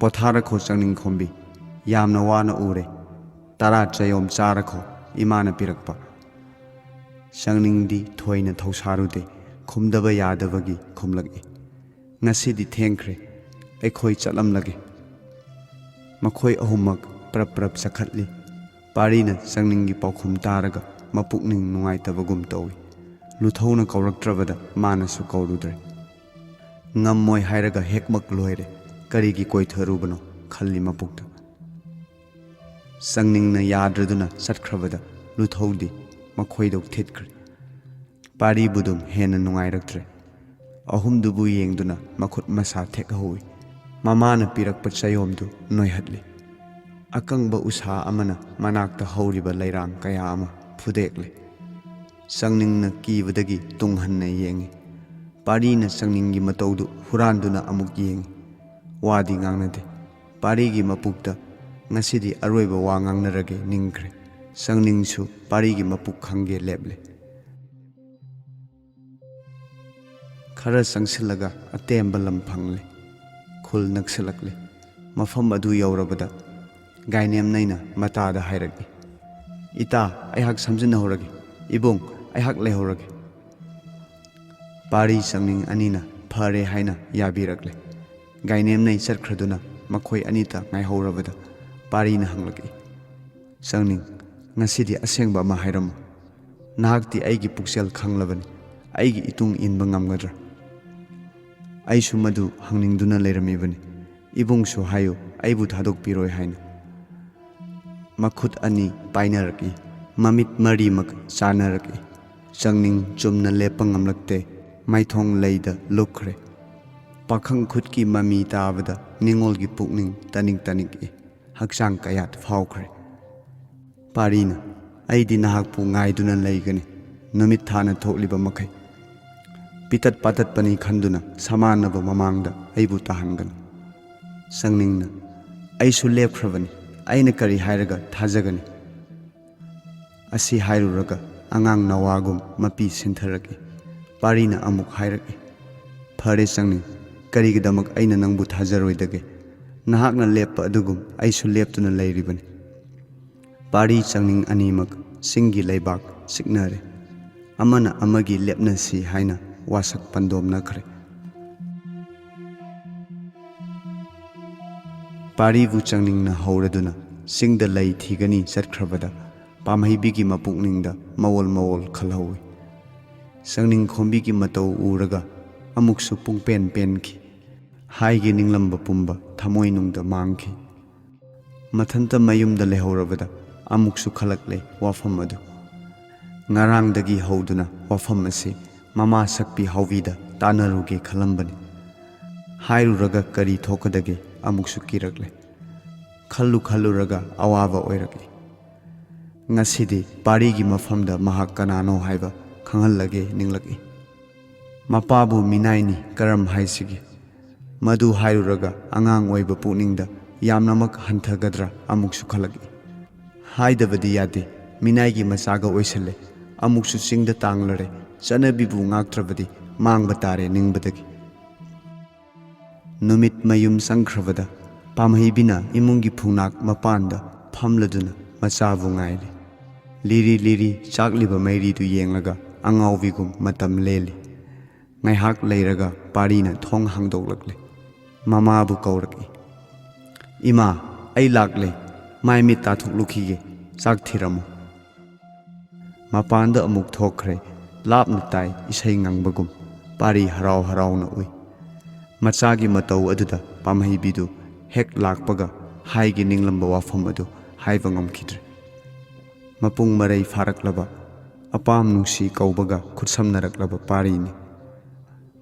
"ꯄꯣꯊꯥꯔꯈꯣ ꯆꯪꯅꯤꯡ ꯈꯣꯝꯕꯤ, ꯌꯥꯝꯅ ꯋꯥꯅ ꯎꯔꯦ꯫ ꯇꯔꯥ ꯆꯌꯣꯝ ꯆꯥꯔꯈꯣ, ꯏꯃꯥꯅ ꯄꯤꯔꯛꯄ"꯫ ꯆꯪꯅꯤꯡꯗꯤ ꯊꯣꯏꯅ ꯊꯧꯁꯥꯔꯨꯗꯦ, ꯈꯨꯝꯗꯕ ꯌꯥꯗꯕꯒꯤ ꯈꯨꯝꯂꯛꯏ, "ꯉꯁꯤꯗꯤ ꯊꯦꯡꯈ꯭ꯔꯦ, ꯑꯩꯈꯣꯏ ꯆꯠꯂꯝꯂꯒꯦ"꯫ ꯃꯈꯣꯏ ꯑꯍꯨꯝꯃꯛ ꯄ꯭ꯔꯞ ꯄ꯭ꯔꯞ ꯆꯈꯠꯂꯤ꯫ ꯄꯥꯔꯤꯅ ꯆꯪꯅꯤꯡꯒꯤ ꯄꯥꯎꯈꯨꯝ ꯇꯥꯔꯒ ꯃꯄꯨꯛꯅꯤꯡ ꯅꯨꯡꯉꯥꯏꯇꯕꯒꯨꯝ ꯇꯧꯏ꯫ ꯂꯨꯊꯧꯅ ꯀꯧꯔꯛꯇ꯭ꯔꯕꯗ ꯃꯥꯅꯁꯨ ꯀꯧꯔꯨꯗ꯭ꯔꯦ꯫ "ꯉꯝꯃꯣꯏ ꯍꯥꯏꯔꯒ ꯍꯦꯛꯃꯛ ꯂꯣꯏꯔꯦ, ꯀꯔꯤꯒꯤ ꯀꯣꯏꯊꯔꯨꯕꯅꯣ?" ꯈꯜꯂꯤ ꯃꯄꯨꯛꯇ꯫ ꯆꯪꯅꯤꯡꯅ ꯌꯥꯗ꯭ꯔꯗꯨꯅ ꯆꯠꯈ꯭ꯔꯕꯗ ꯂꯨꯊꯧꯗꯤ ꯃꯈꯣꯏꯗꯧ ꯊꯤꯠꯈ꯭ꯔꯦ꯫ ꯄꯥꯔꯤꯕꯨꯗꯨ ꯍꯦꯟꯅ ꯅꯨꯡꯉꯥꯏꯔꯛꯇ꯭ꯔꯦ꯫ ꯑꯍꯨꯝꯗꯨꯕꯨ ꯌꯦꯡꯗꯨꯅ ꯃꯈꯨꯠ ꯃꯁꯥ ꯊꯦꯛꯍꯧꯏ꯫ ꯃꯃꯥꯅ ꯄꯤꯔꯛꯄ ꯆꯌꯣꯝꯗꯨ ꯅꯣꯏꯍꯠꯂꯤ꯫ ꯑꯀꯪꯕ ꯎꯁꯥ ꯑꯃꯅ ꯃꯅꯥꯛꯇ ꯍꯧꯔꯤꯕ ꯂꯩꯔꯥꯡ ꯀꯌꯥ ꯑꯃ ꯐꯨꯗꯦꯛꯂꯦ꯫ ꯆꯪꯅꯤꯡꯅ ꯀꯤꯕꯗꯒꯤ ꯇꯨꯡ ꯍꯟꯅ ꯌꯦꯡꯏ꯫ ꯄꯥꯔꯤꯅ ꯆꯪꯅꯤꯡꯒꯤ ꯃꯇꯧꯗꯨ ꯍꯨꯔꯥꯟꯗꯨꯅ ꯑꯃꯨꯛ ꯌꯦꯡꯏ꯫ ꯋꯥꯗꯤ ꯉꯥꯡꯅꯗꯦ꯫ ꯄꯥꯔꯤꯒꯤ ꯃꯄꯨꯛꯇ "ꯉꯁꯤꯗꯤ ꯑꯔꯣꯏꯕ ꯋꯥ ꯉꯥꯡꯅꯔꯒꯦ" ꯅꯤꯡꯈ꯭ꯔꯦ꯫ ꯆꯪꯅꯤꯡꯁꯨ ꯄꯥꯔꯤꯒꯤ ꯃꯄꯨꯛ ꯈꯪꯒꯦ ꯂꯦꯞꯂꯦ꯫ ꯈꯔ ꯆꯪꯁꯤꯜꯂꯒ ꯑꯇꯦꯝꯕ ꯂꯝ ꯐꯪꯂꯦ꯫ ꯈꯨꯜ ꯅꯛꯁꯤꯜꯂꯛꯂꯦ꯫ ꯃꯐꯝ ꯑꯗꯨ ꯌꯧꯔꯕꯗ ꯒꯥꯏꯅꯦꯝꯅꯩꯅ ꯃꯇꯥꯗ ꯍꯥꯏꯔꯛꯏ, "ꯏꯇꯥ, ꯑꯩꯍꯥꯛ ꯁꯝꯖꯤꯟꯅꯍꯧꯔꯒꯦ꯫ ꯏꯕꯨꯡ, ꯑꯩꯍꯥꯛ ꯂꯩꯍꯧꯔꯒꯦ꯫" ꯄꯥꯔꯤ ꯆꯪꯅꯤꯡ ꯑꯅꯤꯅ "ꯐꯔꯦ" ꯍꯥꯏꯅ ꯌꯥꯕꯤꯔꯛꯂꯦ꯫ ꯒꯥꯏꯅꯦꯝꯅꯩ ꯆꯠꯈ꯭ꯔꯗꯨꯅ ꯃꯈꯣꯏ ꯑꯅꯤꯇ ꯉꯥꯏꯍꯧꯔꯕꯗ ꯄꯥꯔꯤꯅ ꯍꯪꯂꯛꯏ, "ꯆꯪꯅꯤꯡ, ꯉꯁꯤꯗꯤ ꯑꯁꯦꯡꯕ ꯑꯃ ꯍꯥꯏꯔꯝꯃꯨ꯫ ꯅꯍꯥꯛꯇꯤ ꯑꯩꯒꯤ ꯄꯨꯛꯆꯦꯜ ꯈꯪꯂꯕꯅꯤ꯫ ꯑꯩꯒꯤ ꯏꯇꯨꯡ ꯏꯟꯕ ꯉꯝꯒꯗ꯭ꯔꯥ?" "ꯑꯩꯁꯨ ꯃꯗꯨ ꯍꯪꯅꯤꯡꯗꯨꯅ ꯂꯩꯔꯝꯃꯤꯕꯅꯤ꯫ ꯏꯕꯨꯡꯁꯨ ꯍꯥꯏꯌꯨ, ꯑꯩꯕꯨ ꯊꯥꯗꯣꯛꯄꯤꯔꯣꯏ ꯍꯥꯏꯅ꯫" ꯃꯈꯨꯠ ꯑꯅꯤ ꯄꯥꯏꯅꯔꯛꯏ꯫ ꯃꯃꯤꯠ ꯃꯔꯤꯃꯛ ꯆꯥꯅꯔꯛꯏ꯫ ꯆꯪꯅꯤꯡ ꯆꯨꯝꯅ ꯂꯦꯞꯄ ꯉꯝꯂꯛꯇꯦ꯫ ꯃꯥꯏꯊꯣꯡ ꯂꯩꯗ ꯂꯨꯞꯈ꯭ꯔꯦ꯫ ꯄꯥꯈꯪ ꯈꯨꯠꯀꯤ ꯃꯃꯤ ꯇꯥꯕꯗ ꯅꯤꯉꯣꯜꯒꯤ ꯄꯨꯛꯅꯤꯡ ꯇꯅꯤꯛ ꯇꯅꯤꯛꯏ꯫ ꯍꯛꯆꯥꯡ ꯀꯌꯥꯠ ꯐꯥꯎꯈ꯭ꯔꯦ꯫ ꯄꯥꯔꯤꯅ, "ꯑꯩꯗꯤ ꯅꯍꯥꯛꯄꯨ ꯉꯥꯏꯗꯨꯅ ꯂꯩꯒꯅꯤ, ꯅꯨꯃꯤꯠ ꯊꯥꯅ ꯊꯣꯛꯂꯤꯕ ꯃꯈꯩ꯫ ꯄꯤꯇꯠ ꯄꯥꯇꯠꯄꯅꯤ ꯈꯟꯗꯨꯅ ꯁꯃꯥꯟꯅꯕ ꯃꯃꯥꯡꯗ ꯑꯩꯕꯨ ꯇꯥꯍꯟꯒꯅꯨ꯫" ꯆꯪꯅꯤꯡꯅ, "ꯑꯩꯁꯨ ꯂꯦꯞꯈ꯭ꯔꯕꯅꯤ, ꯑꯩꯅ ꯀꯔꯤ ꯍꯥꯏꯔꯒ ꯊꯥꯖꯒꯅꯤ?" ꯑꯁꯤ ꯍꯥꯏꯔꯨꯔꯒ ꯑꯉꯥꯡ ꯅꯋꯥꯒꯨꯝ ꯃꯄꯤ ꯁꯤꯟꯊꯔꯛꯏ꯫ ꯄꯥꯔꯤꯅ ꯑꯃꯨꯛ ꯍꯥꯏꯔꯛꯏ, "ꯐꯔꯦ ꯆꯪꯅꯤꯡ, ꯀꯔꯤꯒꯤꯗꯃꯛ ꯑꯩꯅ ꯅꯪꯕꯨ ꯊꯥꯖꯔꯣꯏꯗꯒꯦ? ꯅꯍꯥꯛꯅ ꯂꯦꯞꯄ ꯑꯗꯨꯒꯨꯝ ꯑꯩꯁꯨ ꯂꯦꯞꯇꯨꯅ ꯂꯩꯔꯤꯕꯅꯤ꯫" ꯄꯥꯔꯤ ꯆꯪꯅꯤꯡ ꯑꯅꯤꯃꯛ ꯆꯤꯡꯒꯤ ꯂꯩꯕꯥꯛ ꯆꯤꯛꯅꯔꯦ꯫ ꯑꯃꯅ ꯑꯃꯒꯤ "ꯂꯦꯞꯅꯁꯤ" ꯍꯥꯏꯅ ꯋꯥꯁꯛ ꯄꯟꯗꯣꯝꯅꯈ꯭ꯔꯦ꯫ ꯄꯥꯔꯤꯕꯨ ꯆꯪꯅꯤꯡꯅ ꯍꯧꯔꯗꯨꯅ ꯆꯤꯡꯗ ꯂꯩ ꯊꯤꯒꯅꯤ ꯆꯠꯈ꯭ꯔꯕꯗ ꯄꯥꯝꯍꯩꯕꯤꯒꯤ ꯃꯄꯨꯛꯅꯤꯡꯗ ꯃꯑꯣꯜ ꯃꯑꯣꯜ ꯈꯜꯍꯧꯏ꯫ ꯆꯪꯅꯤꯡ ꯈꯣꯝꯕꯤꯒꯤ ꯃꯇꯧ ꯎꯔꯒ ꯑꯃꯨꯛꯁꯨ ꯄꯨꯡꯄꯦꯟ ꯄꯦꯟꯈꯤ꯫ ꯍꯥꯏꯒꯦ ꯅꯤꯡꯂꯝꯕ ꯄꯨꯝꯕ ꯊꯃꯣꯏꯅꯨꯡꯗ ꯃꯥꯡꯈꯤ꯫ ꯃꯊꯟꯇ ꯃꯌꯨꯝꯗ ꯂꯩꯍꯧꯔꯕꯗ ꯑꯃꯨꯛꯁꯨ ꯈꯜꯂꯛꯂꯦ ꯋꯥꯐꯝ ꯑꯗꯨ꯫ ꯉꯔꯥꯡꯗꯒꯤ ꯍꯧꯗꯨꯅ ꯋꯥꯐꯝ ꯑꯁꯤ ꯃꯃꯥ ꯁꯛꯄꯤ ꯍꯥꯎꯕꯤꯗ ꯇꯥꯟꯅꯔꯨꯒꯦ ꯈꯜꯂꯝꯕꯅꯤ꯫ ꯍꯥꯏꯔꯨꯔꯒ ꯀꯔꯤ ꯊꯣꯛꯀꯗꯒꯦ ꯑꯃꯨꯛꯁꯨ ꯀꯤꯔꯛꯂꯦ꯫ ꯈꯜꯂꯨ ꯈꯜꯂꯨꯔꯒ ꯑꯋꯥꯕ ꯑꯣꯏꯔꯛꯏ꯫ ꯉꯁꯤꯗꯤ ꯄꯥꯔꯤꯒꯤ ꯃꯐꯝꯗ ꯃꯍꯥꯛ ꯀꯅꯥꯅꯣ ꯍꯥꯏꯕ ꯈꯪꯍꯜꯂꯒꯦ ꯅꯤꯡꯂꯛꯏ꯫ ꯃꯄꯥꯕꯨ ꯃꯤꯅꯥꯏꯅꯤ ꯀꯔꯝ ꯍꯥꯏꯁꯤꯒꯦ? ꯃꯗꯨ ꯍꯥꯏꯔꯨꯔꯒ ꯑꯉꯥꯡ ꯑꯣꯏꯕ ꯄꯨꯛꯅꯤꯡꯗ ꯌꯥꯝꯅꯃꯛ ꯍꯟꯊꯒꯗ꯭ꯔꯥ ꯑꯃꯨꯛꯁꯨ ꯈꯜꯂꯛꯏ꯫ ꯍꯥꯏꯗꯕꯗꯤ ꯌꯥꯗꯦ, ꯃꯤꯅꯥꯏꯒꯤ ꯃꯆꯥꯒ ꯑꯣꯏꯁꯜꯂꯦ꯫ ꯑꯃꯨꯛꯁꯨ ꯆꯤꯡꯗ ꯇꯥꯡꯂꯔꯦ꯫ ꯆꯠꯅꯕꯤꯕꯨ ꯉꯥꯛꯇ꯭ꯔꯕꯗꯤ ꯃꯥꯡꯕ ꯇꯥꯔꯦ ꯅꯤꯡꯕꯗꯒꯤ꯫ ꯅꯨꯃꯤꯠ ꯃꯌꯨꯝ ꯆꯪꯈ꯭ꯔꯕꯗ ꯄꯥꯝꯍꯩꯕꯤꯅ ꯏꯃꯨꯡꯒꯤ ꯐꯨꯅꯥꯛ ꯃꯄꯥꯟꯗ ꯐꯝꯂꯗꯨꯅ ꯃꯆꯥꯕꯨ ꯉꯥꯏꯔꯤ꯫ ꯂꯤꯔꯤ ꯂꯤꯔꯤ ꯆꯥꯛꯂꯤꯕ ꯃꯩꯔꯤꯗꯨ ꯌꯦꯡꯂꯒ ꯑꯉꯥꯎꯕꯤꯒꯨꯝ ꯃꯇꯝ ꯂꯦꯜꯂꯤ꯫ ꯉꯥꯏꯍꯥꯛ ꯂꯩꯔꯒ ꯄꯥꯔꯤꯅ ꯊꯣꯡ ꯍꯥꯡꯗꯣꯛꯂꯛꯂꯦ꯫ ꯃꯃꯥꯕꯨ ꯀꯧꯔꯛꯏ꯫ "ꯏꯃꯥ, ꯑꯩ ꯂꯥꯛꯂꯦ꯫ ꯃꯥꯏ ꯃꯤꯠ ꯇꯥꯊꯣꯛꯂꯨꯈꯤꯒꯦ꯫ ꯆꯥꯛ ꯊꯤꯔꯝꯃꯨ꯫" ꯃꯄꯥꯟꯗ ꯑꯃꯨꯛ ꯊꯣꯛꯈ꯭ꯔꯦ꯫ ꯂꯥꯞꯅ ꯇꯥꯏ ꯏꯁꯩ ꯉꯪꯕꯒꯨꯝ꯫ ꯄꯥꯔꯤ ꯍꯔꯥꯎ ꯍꯔꯥꯎꯅ ꯎꯏ꯫ ꯃꯆꯥꯒꯤ ꯃꯇꯧ ꯑꯗꯨꯗ ꯄꯥꯝꯍꯩꯕꯤꯗꯨ ꯍꯦꯛ ꯂꯥꯛꯄꯒ ꯍꯥꯏꯒꯦ ꯅꯤꯡꯂꯝꯕ ꯋꯥꯐꯝ ꯑꯗꯨ ꯍꯥꯏꯕ ꯉꯝꯈꯤꯗ꯭ꯔꯦ꯫ ꯃꯄꯨꯡ ꯃꯔꯩ ꯐꯥꯔꯛꯂꯕ, ꯑꯄꯥꯝ ꯅꯨꯡꯁꯤ ꯀꯧꯕꯒ ꯈꯨꯠꯁꯝꯅꯔꯛꯂꯕ ꯄꯥꯔꯤꯅꯤ꯫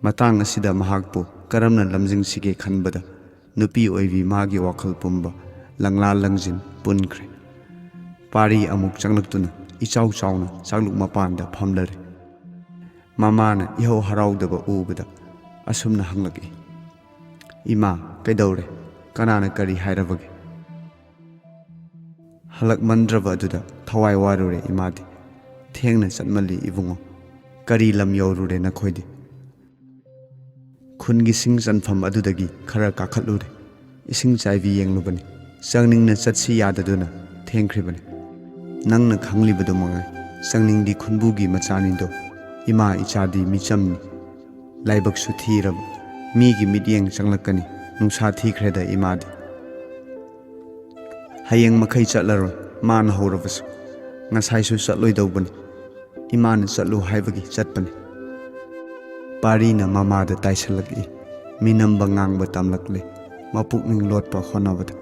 ꯃꯇꯥꯡ ꯑꯁꯤꯗ ꯃꯍꯥꯛꯄꯨ ꯀꯔꯝꯅ ꯂꯝꯖꯤꯡꯁꯤꯒꯦ ꯈꯟꯕꯗ ꯅꯨꯄꯤ ꯑꯣꯏꯕꯤ ꯃꯥꯒꯤ ꯋꯥꯈꯜ ꯄꯨꯝꯕ ꯂꯪꯂꯥ ꯂꯪꯖꯤꯟ ꯄꯨꯟꯈ꯭ꯔꯦ꯫ ꯄꯥꯔꯤ ꯑꯃꯨꯛ ꯆꯪꯂꯛꯇꯨꯅ ꯏꯆꯥꯎ ꯆꯥꯎꯅ ꯆꯥꯛꯂꯨꯛ ꯃꯄꯥꯟꯗ ꯐꯝꯂꯔꯦ꯫ ꯃꯃꯥꯅ ꯏꯍꯧ ꯍꯔꯥꯎꯗꯕ ꯎꯕꯗ ꯑꯁꯨꯝꯅ ꯍꯪꯂꯛꯏ, "ꯏꯃꯥ, ꯀꯩꯗꯧꯔꯦ? ꯀꯅꯥꯅ ꯀꯔꯤ ꯍꯥꯏꯔꯕꯒꯦ?" ꯍꯜꯂꯛꯃꯟꯗ꯭ꯔꯕ ꯑꯗꯨꯗ ꯊꯋꯥꯏ ꯋꯥꯔꯨꯔꯦ ꯏꯃꯥꯗꯤ꯫ "ꯊꯦꯡꯅ ꯆꯠꯃꯜꯂꯤ ꯏꯕꯨꯡꯉꯣ꯫ ꯀꯔꯤ ꯂꯝ ꯌꯧꯔꯨꯔꯦ ꯅꯈꯣꯏꯗꯤ?" "ꯈꯨꯟꯒꯤ ꯁꯤꯡ ꯆꯟꯐꯝ ꯑꯗꯨꯗꯒꯤ ꯈꯔ ꯀꯥꯈꯠꯂꯨꯔꯦ꯫ ꯏꯁꯤꯡ ꯆꯥꯏꯕꯤ ꯌꯦꯡꯂꯨꯕꯅꯤ꯫ ꯆꯪꯅꯤꯡꯅ ꯆꯠꯁꯤ ꯌꯥꯗꯗꯨꯅ ꯊꯦꯡꯈ꯭ꯔꯤꯕꯅꯤ꯫ ꯅꯪꯅ ꯈꯪꯂꯤꯕꯗꯨ ꯃꯉꯥꯏ, ꯆꯪꯅꯤꯡꯗꯤ ꯈꯨꯟꯕꯨꯒꯤ ꯃꯆꯥꯅꯤꯗꯣ꯫ ꯏꯃꯥ ꯏꯆꯥꯗꯤ ꯃꯤꯆꯝꯅꯤ꯫ ꯂꯥꯏꯕꯛꯁꯨ ꯊꯤꯔꯕ꯫ ꯃꯤꯒꯤ ꯃꯤꯠꯌꯦꯡ ꯆꯪꯂꯛꯀꯅꯤ꯫ ꯅꯨꯡꯁꯥ ꯊꯤꯈ꯭ꯔꯦꯗ ꯏꯃꯥꯗꯤ꯫ ꯍꯌꯦꯡ ꯃꯈꯩ ꯆꯠꯂꯔꯣꯏ, ꯃꯥꯅ ꯍꯧꯔꯕꯁꯨ꯫ ꯉꯁꯥꯏꯁꯨ ꯆꯠꯂꯣꯏꯗꯧꯕꯅꯤ꯫ ꯏꯃꯥꯅ ꯆꯠꯂꯨ ꯍꯥꯏꯕꯒꯤ ꯆꯠꯄꯅꯤ꯫" ꯄꯥꯔꯤꯅ ꯃꯃꯥꯗ ꯇꯥꯏꯁꯜꯂꯛꯏ꯫ ꯃꯤꯅꯝꯕ ꯉꯥꯡꯕ ꯇꯝꯂꯛꯂꯦ꯫ ꯃꯄꯨꯛꯅꯤꯡ ꯂꯣꯠꯄ ꯍꯣꯠꯅꯕꯗ꯫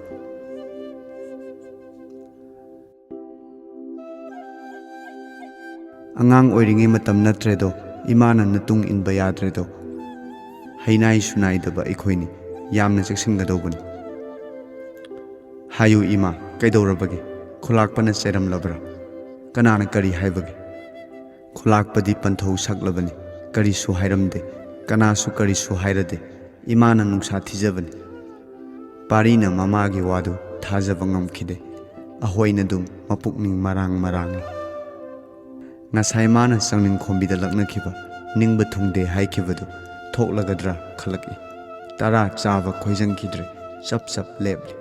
"ꯑꯉꯥꯡ ꯑꯣꯏꯔꯤꯉꯩ ꯃꯇꯝ ꯅꯠꯇ꯭ꯔꯦꯗꯣ, ꯏꯃꯥꯅ ꯅꯇꯨꯡ ꯏꯟꯕ ꯌꯥꯗ꯭ꯔꯦꯗꯣ, ꯍꯩꯅꯥꯏ ꯁꯨꯅꯥꯏꯗꯕ ꯑꯩꯈꯣꯏꯅꯤ꯫ ꯌꯥꯝꯅ ꯆꯦꯛꯁꯤꯟꯒꯗꯧꯕꯅꯤ꯫ ꯍꯥꯏꯌꯨ ꯏꯃꯥ, ꯀꯩꯗꯧꯔꯕꯒꯦ? ꯈꯨꯂꯥꯛꯄꯅ ꯆꯩꯔꯝꯂꯕ꯭ꯔꯥ? ꯀꯅꯥꯅ ꯀꯔꯤ ꯍꯥꯏꯕꯒꯦ? ꯈꯨꯂꯥꯛꯄꯗꯤ ꯄꯟꯊꯧ ꯁꯛꯂꯕꯅꯤ꯫ ꯀꯔꯤꯁꯨ ꯍꯥꯏꯔꯝꯗꯦ, ꯀꯅꯥꯁꯨ ꯀꯔꯤꯁꯨ ꯍꯥꯏꯔꯗꯦ꯫ ꯏꯃꯥꯅ ꯅꯨꯡꯁꯥ ꯊꯤꯖꯕꯅꯤ꯫ ꯄꯥꯔꯤꯅ ꯃꯃꯥꯒꯤ ꯋꯥꯗꯨ ꯊꯥꯖꯕ ꯉꯝꯈꯤꯗꯦ꯫ ꯑꯍꯣꯏꯅ ꯑꯗꯨꯝ ꯃꯄꯨꯛꯅꯤꯡ ꯃꯔꯥꯡ ꯃꯔꯥꯡꯅꯤ꯫ ꯉꯁꯥꯏ ꯃꯥꯅ ꯆꯥꯡꯅꯤꯡ ꯈꯣꯝꯕꯤꯗ ꯂꯛꯅꯈꯤꯕ, ꯅꯤꯡꯕ ꯊꯨꯡꯗꯦ ꯍꯥꯏꯈꯤꯕꯗꯨ ꯊꯣꯛꯂꯒꯗ꯭ꯔꯥ ꯈꯜꯂꯛꯏ꯫ ꯇꯔꯥ ꯆꯥꯕ ꯈꯣꯏꯖꯪꯈꯤꯗ꯭ꯔꯦ, ꯆꯞ ꯆꯞ ꯂꯦꯞꯂꯤ꯫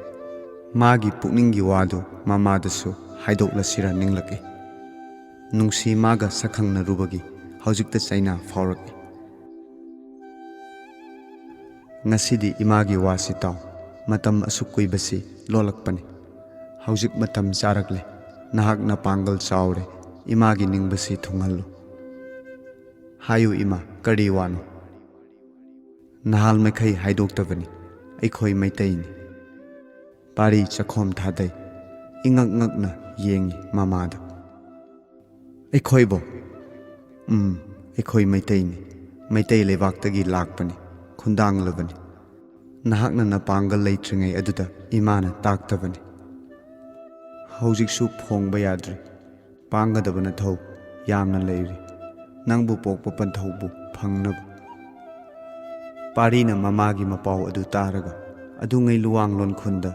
ꯃꯥꯒꯤ ꯄꯨꯛꯅꯤꯡꯒꯤ ꯋꯥꯗꯨ ꯃꯃꯥꯗꯁꯨ ꯍꯥꯏꯗꯣꯛꯂꯁꯤꯔ ꯅꯤꯡꯂꯛꯏ꯫ ꯅꯨꯡꯁꯤ ꯃꯥꯒ ꯁꯛꯈꯪꯅꯔꯨꯕꯒꯤ ꯍꯧꯖꯤꯛꯇ ꯆꯩꯅꯥ ꯐꯥꯎꯔꯛꯏ꯫ ꯉꯁꯤꯗꯤ ꯏꯃꯥꯒꯤ ꯋꯥꯁꯤ ꯇꯥꯎ꯫ ꯃꯇꯝ ꯑꯁꯨꯛ ꯀꯨꯏꯕꯁꯤ ꯂꯣꯜꯂꯛꯄꯅꯤ꯫ ꯍꯧꯖꯤꯛ ꯃꯇꯝ ꯆꯥꯔꯛꯂꯦ꯫ ꯅꯍꯥꯛ ꯅꯄꯥꯡꯒꯜ ꯆꯥꯎꯔꯦ꯫ ꯏꯃꯥꯒꯤ ꯅꯤꯡꯕꯁꯤ ꯊꯨꯡꯍꯜꯂꯨ꯫ ꯍꯥꯏꯌꯨ ꯏꯃꯥ, ꯀꯔꯤ ꯋꯥꯅꯣ? ꯅꯍꯥꯜ ꯃꯈꯩ ꯍꯥꯏꯗꯣꯛꯇꯕꯅꯤ꯫ ꯑꯩꯈꯣꯏ ꯃꯩꯇꯩꯅꯤ꯫ ꯄꯥꯔꯤ ꯆꯈꯣꯝ ꯊꯥꯗꯩ꯫ ꯏꯉꯛ ꯉꯛꯅ ꯌꯦꯡꯉꯤ ꯃꯃꯥꯗ꯫ ꯑꯩꯈꯣꯏꯕꯣ? ꯎꯝ, ꯑꯩꯈꯣꯏ ꯃꯩꯇꯩꯅꯤ꯫ ꯃꯩꯇꯩ ꯂꯩꯕꯥꯛꯇꯒꯤ ꯂꯥꯛꯄꯅꯤ, ꯈꯨꯟꯗꯥꯡꯂꯕꯅꯤ꯫ ꯅꯍꯥꯛꯅ ꯅꯄꯥꯡꯒꯜ ꯂꯩꯇ꯭ꯔꯤꯉꯩ ꯑꯗꯨꯗ ꯏꯃꯥꯅ ꯇꯥꯛꯇꯕꯅꯤ꯫ ꯍꯧꯖꯤꯛꯁꯨ ꯐꯣꯡꯕ ꯌꯥꯗ꯭ꯔꯤ꯫ ꯄꯥꯡꯒꯗꯕ ꯅꯊꯧ ꯌꯥꯝꯅ ꯂꯩꯔꯤ꯫ ꯅꯪꯕꯨ ꯄꯣꯛꯄ ꯄꯟꯊꯧꯕꯨ ꯐꯪꯅꯕ꯫ ꯄꯥꯔꯤꯅ ꯃꯃꯥꯒꯤ ꯃꯄꯥꯎ ꯑꯗꯨ ꯇꯥꯔꯒ ꯑꯗꯨꯉꯩ ꯂꯨꯋꯥꯡ ꯂꯣꯟꯈꯨꯟꯗ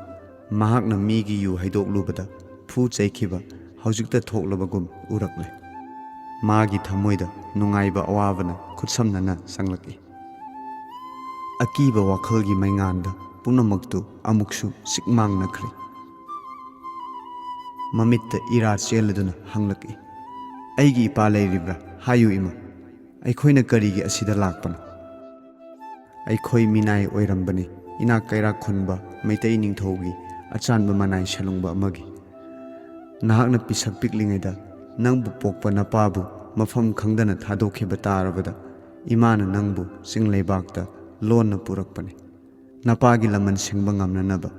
ꯃꯍꯥꯛꯅ ꯃꯤꯒꯤ ꯌꯨ ꯍꯩꯗꯣꯛꯂꯨꯕꯗ ꯐꯨ ꯆꯩꯈꯤꯕ ꯍꯧꯖꯤꯛꯇ ꯊꯣꯛꯂꯕꯒꯨꯝ ꯎꯔꯛꯂꯦ꯫ ꯃꯥꯒꯤ ꯊꯃꯣꯏꯗ ꯅꯨꯡꯉꯥꯏꯕ ꯑꯋꯥꯕꯅ ꯈꯨꯠꯁꯝꯅꯅ ꯆꯪꯂꯛꯏ꯫ ꯑꯀꯤꯕ ꯋꯥꯈꯜꯒꯤ ꯃꯩꯉꯥꯟꯗ ꯄꯨꯝꯅꯃꯛꯇꯨ ꯑꯃꯨꯛꯁꯨ ꯁꯤꯛꯃꯥꯡꯅꯈ꯭ꯔꯦ꯫ ꯃꯃꯤꯠꯇ ꯏꯔꯥ ꯆꯦꯜꯂꯗꯨꯅ ꯍꯪꯂꯛꯏ, "ꯑꯩꯒꯤ ꯏꯄꯥ ꯂꯩꯔꯤꯕ꯭ꯔꯥ? ꯍꯥꯏꯌꯨ ꯏꯃꯥ, ꯑꯩꯈꯣꯏꯅ ꯀꯔꯤꯒꯤ ꯑꯁꯤꯗ ꯂꯥꯛꯄꯅꯣ?" ꯑꯩꯈꯣꯏ ꯃꯤꯅꯥꯏ ꯑꯣꯏꯔꯝꯕꯅꯤ, ꯏꯅꯥꯛ ꯀꯩꯔꯥꯛ ꯈꯨꯟꯕ ꯃꯩꯇꯩ ꯅꯤꯡꯊꯧꯒꯤ ꯑꯆꯥꯟꯕ ꯃꯅꯥꯏ ꯁꯦꯂꯨꯡꯕ ꯑꯃꯒꯤ꯫ ꯅꯍꯥꯛꯅ ꯄꯤꯁꯛ ꯄꯤꯛꯂꯤꯉꯩꯗ ꯅꯪꯕꯨ ꯄꯣꯛꯄ ꯅꯄꯥꯕꯨ ꯃꯐꯝ ꯈꯪꯗꯅ ꯊꯥꯗꯣꯛꯈꯤꯕ ꯇꯥꯔꯕꯗ ꯏꯃꯥꯅ ꯅꯪꯕꯨ ꯆꯤꯡ ꯂꯩꯕꯥꯛꯇ ꯂꯣꯟꯅ ꯄꯨꯔꯛꯄꯅꯤ꯫ ꯅꯄꯥꯒꯤ ꯂꯃꯟ ꯁꯤꯡꯕ ꯉꯝꯅꯅꯕ,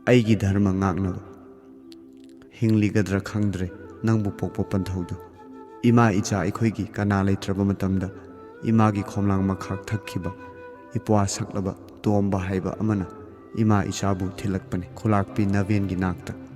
ꯑꯩꯒꯤ ꯙꯔꯃ ꯉꯥꯛꯅꯕ꯫ ꯍꯤꯡꯂꯤꯒꯗ꯭ꯔꯥ ꯈꯪꯗ꯭ꯔꯦ ꯅꯪꯕꯨ ꯄꯣꯛꯄ ꯄꯟꯊꯧꯗꯨ꯫ ꯏꯃꯥ ꯏꯆꯥ ꯑꯩꯈꯣꯏꯒꯤ ꯀꯅꯥ ꯂꯩꯇ꯭ꯔꯕ ꯃꯇꯝꯗ ꯏꯃꯥꯒꯤ ꯈꯣꯝꯂꯥꯡ ꯃꯈꯥꯛ ꯊꯛꯈꯤꯕ ꯏꯄ꯭ꯋꯥ ꯁꯛꯂꯕ ꯇꯣꯝꯕ ꯍꯥꯏꯕ ꯑꯃꯅ ꯏꯃꯥ ꯏꯆꯥꯕꯨ ꯊꯤꯜꯂꯛꯄꯅꯤ ꯈꯨꯂꯥꯛꯄꯤ ꯅꯕꯦꯟꯒꯤ ꯅꯥꯛꯇ꯫